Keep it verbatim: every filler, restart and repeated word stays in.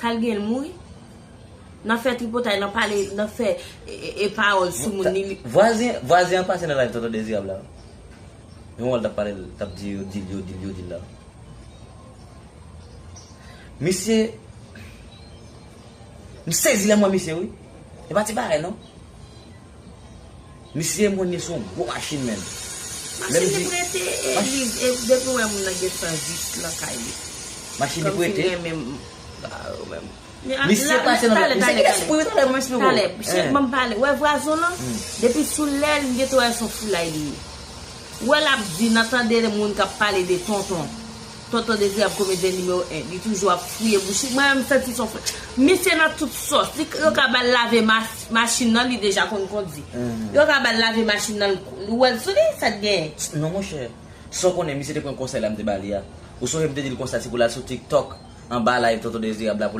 Ka l gen l mouri. Nan fè tripotay, nan pale, nan fè e, e, e pawòl sou moun li. Li- Vwazen, vwazen an pase nan live Tonton Dezirab la. Yon wòl t ap pale, t ap di yo di l, yo di l, yo di l la. Misye, m sezi lè m wè misye wi. E pa ti bagay non. Misye m konn li se yon gwo machin menm. Lè m Machin li di prete, e, li, e, depi w wè moun nan gen san jis lakay li. Machin li Kòm si prete. Renmen m, ah, ou menm. Men, ah, Misye la- pase nan talè, misye talè, gen talè. espri wi talè mwen esplike. Talè, chèk ban m pale. Wè vwazon lan, depi sou lè l, m gen twa son foulay li ye. Wè l ap di, n ap tande moun k ap pale de tonton. Tonton Dezi ap komedyen nimewo en. Li toujou ap fouye bouch li. Mwen menm m santi son fou. Misye nan tout sòs. Li, yo ka ba l lave mas- machin nan, li deja konn kondi. Yo ka ba l lave machin nan, l wè l sou li, sa t genyen. Non monchè. Sa w konnen misye te pran konsèy la m te ba li a. Ou sonje m te di l konsa se pou l al sou TikTok anba live Tonton Dezirab la pou